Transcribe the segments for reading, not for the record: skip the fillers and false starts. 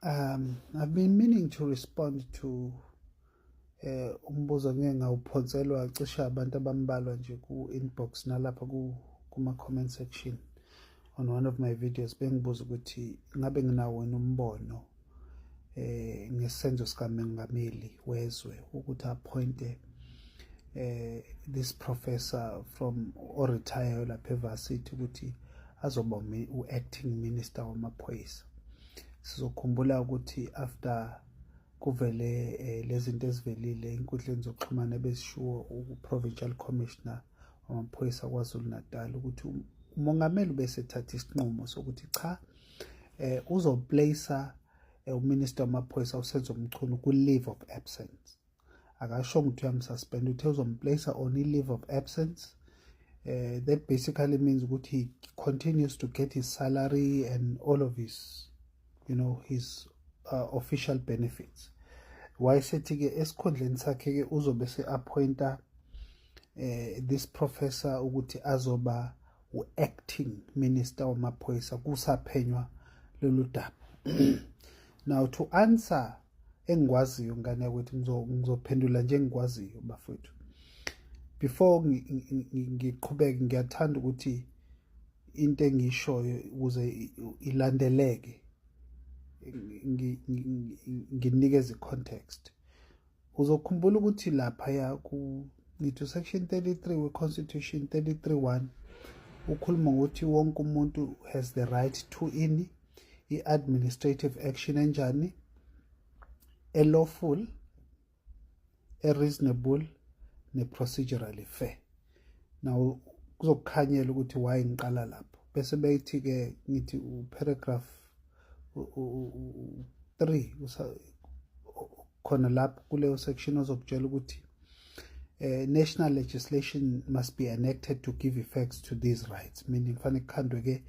I've been meaning to respond to umbuzo ngeke ngawuphonselwa cishe abantu abambalwa nje ku-inbox nalapha kuma-comment section on one of my videos, bengibuza ukuthi ngabe nginawo yini umbono ngesenzo sikamengameli wezwe ukuthi appointe this professor from o-retire lapha evarsity ukuthi azoba u-acting minister wamaphoyisa. Sizokhumbula ukuthi after kuvele lezi zinto ezivelile enkundleni zokuxhumana bezishiwo u-provincial commissioner wamaphoyisa KwaZulu Natal ukuthi umongameli ubesethatha isinqumo sokuthi cha, uzoplace uminister wamaphoyisa uSenzo Mchunu ku-leave of absence. Akasho ukuthi uyamsuspend, uthe uzomplace on i-leave of absence. That basically means ukuthi he continues to get his salary and all of his you know his official benefits. Wayesethi-ke esikhundleni sakhe-ke uzobe se-appointa this professor ukuthi azoba u-acting minister wamaphoyisa kusaphenywa lolu daba. Now, to answer engikwaziyo, ngane yakwethu, ngizophendula nje engikwaziyo, bafowethu. Before ngiqhubeke, ngiyathanda ukuthi into engiyishoyo ukuze ilandeleke nginikeze i-context. Uzokhumbula ukuthi laphaya ku ngithi section 33 we-constitution, 33(1), ukhuluma ngokuthi wonke umuntu has the right to ini, i-administrative action enjani? E-lawful, e-reasonable ne-procedurally fair. Now kuzokukhanyela ukuthi why ngiqala lapho. Bese bethi-ke ngithi uparagraph 3 khona lapho kuleyo section ozokutshela ukuthi national legislation must be enacted to give effects to these rights, meaning kufanele kukhandwe ke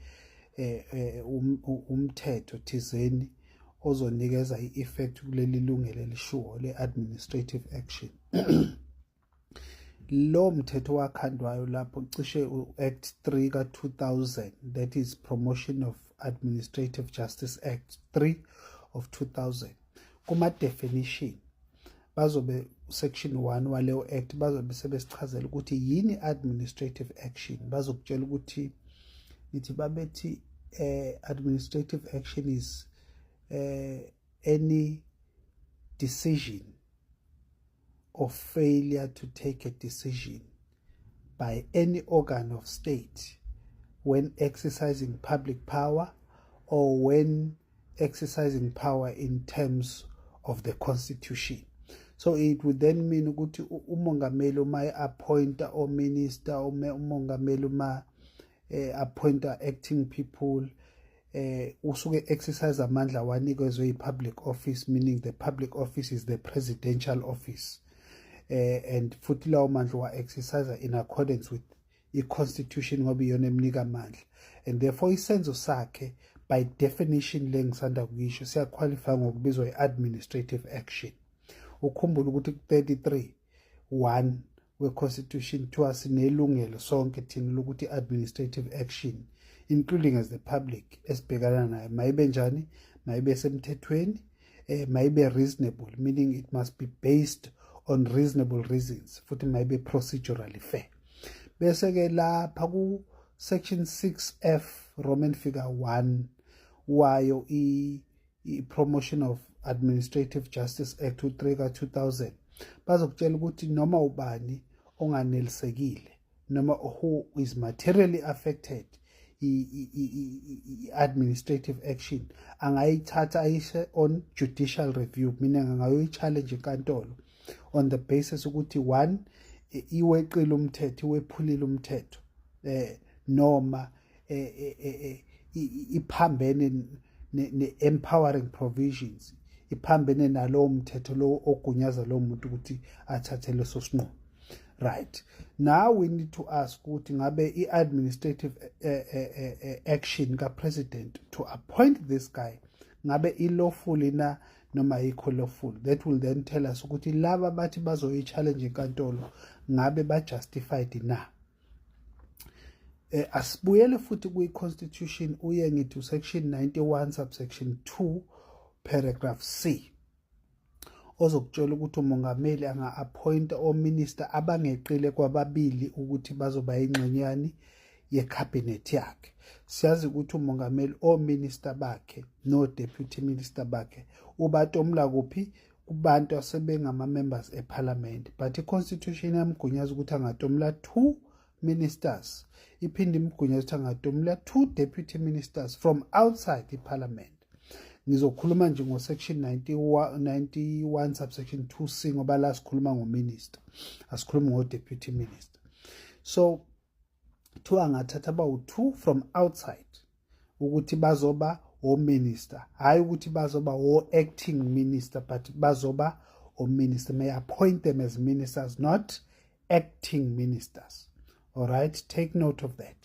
umthetho thizeni ozonikeza i-effect kuleli lungelo elishiwo le-administrative action. Lo mthetho wakhandwayo lapho cishe u-Act 3 ka-2000, that is Promotion of Administrative Justice Act 3 of 2000. Kuma-definition bazobe section 1 waleyo act bazobe sebesichazela ukuthi yini administrative action. Bazokutshela ukuthi ngithi babethi administrative action is any decision or failure to take a decision by any organ of state when exercising public power or when exercising power in terms of the constitution. So it would then mean ukuthi umongameli uma appointa o minister, umongameli uma appointa acting people, usuke exercise amandla wanikezwe i-public office, meaning the public office is the presidential office, and futhi lawo mandla wa exercise in accordance with i-constitution ngoba iyona emnika amandla, and therefore isenzo sakhe by definition le ngisanda kuyisho siyaqualify ngokubizwa i-administrative action. Ukhumbule ukuthi ku-33 1 we-constitution kuthiwa sinelungelo sonke thina lokuthi i-administrative action, including as the public, esibhekana nayo mayibe njani? Mayibe semthethweni, mayibe reasonable, meaning it must be based on reasonable reasons, futhi mayibe procedurally fair. Bese ke lapha ku section 6F Roman figure 1 wayo i Promotion of Administrative Justice Act 3 ka 2000 bazokutshela ukuthi noma ubani onganelisekile noma who is materially affected i-administrative action angayithatha ayise on judicial review, meaning angayoyi-challenge enkantolo on the basis ukuthi one, iweqile umthetho, iwephulile umthetho, noma iphambene ne-empowering provisions, iphambene nalowo mthetho lo ogunyaza lo muntu ukuthi athathe leso sinqumo. Right now we need to ask ukuthi ngabe i-administrative action ka-president to appoint this guy ngabe i-lawful na noma ayikho lawful. That will then tell us ukuthi laba bathi bazoyi-challenge enkantolo ngabe ba-justified na. Asibuyele futhi kwi-constitution, uye ngithi section 91 subsection 2. paragraph C, ozokutshela ukuthi umongameli anga-appointa ominister abangeqile kwababili ukuthi bazoba yingxenye yani yecabinet yakhe. Siyazi ukuthi umongameli ominister bakhe no-deputy minister bakhe ubatomula kuphi? Kubantu asebengama-members eParliament. But i-Constitution yamgunyaza ukuthi angatomula two ministers, iphinde imgunyaza ukuthi angatomula two deputy ministers from outside iParliament. Ngizokhuluma nje ngo-section 91, 91 subsection 2C, ngoba la sikhuluma ngominister, asikhulumi ngo-deputy minister. So kuthiwa angathatha abawu-two from outside ukuthi bazoba o-minister, hhayi ukuthi bazoba o-acting minister, but bazoba o-minister. May appoint them as ministers, not acting ministers. All right, take note of that.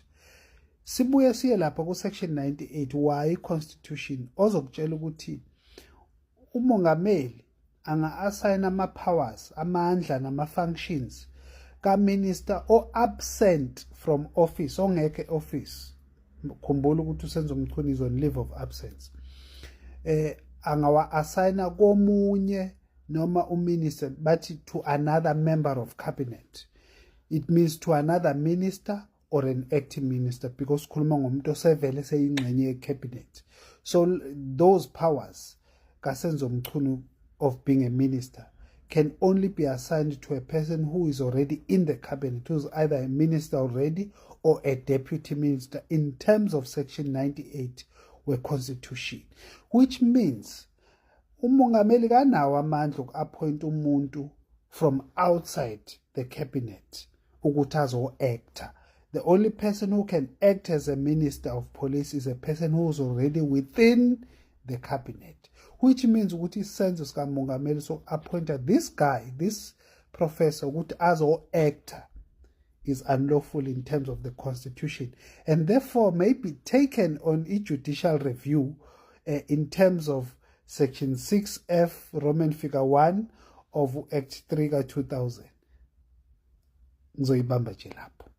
Sibuye siye lapha ku-section 98 why Constitution, ozokutshela ukuthi umongameli anga-assign ama-powers, amandla nama-functions kaminister o-absent from office, ongekho e-office. Khumbula ukuthi uSenzo Mchunu is on leave of absence. Angawa-assigna komunye noma uminister, bathi to another member of cabinet. It means to another minister or an acting minister, because sikhuluma ngomuntu osevele seyingxenye yecabinet. So those powers kaSenzo Mchunu of being a minister can only be assigned to a person who is already in the cabinet, who's either a minister already or a deputy minister in terms of section 98 we-Constitution, which means umongameli kanawo amandla oku-appoint umuntu from outside the cabinet ukuthi azo-acta. The only person who can act as a minister of police is a person who is already within the cabinet, which means ukuthi isenzo sikamongameli soku-appointa this guy, this professor, ukuthi azo-acta is unlawful in terms of the Constitution and therefore may be taken on a judicial review in terms of section 6F Roman figure 1 of Act 3 ka-2000. Ngizoyibamba nje lapho.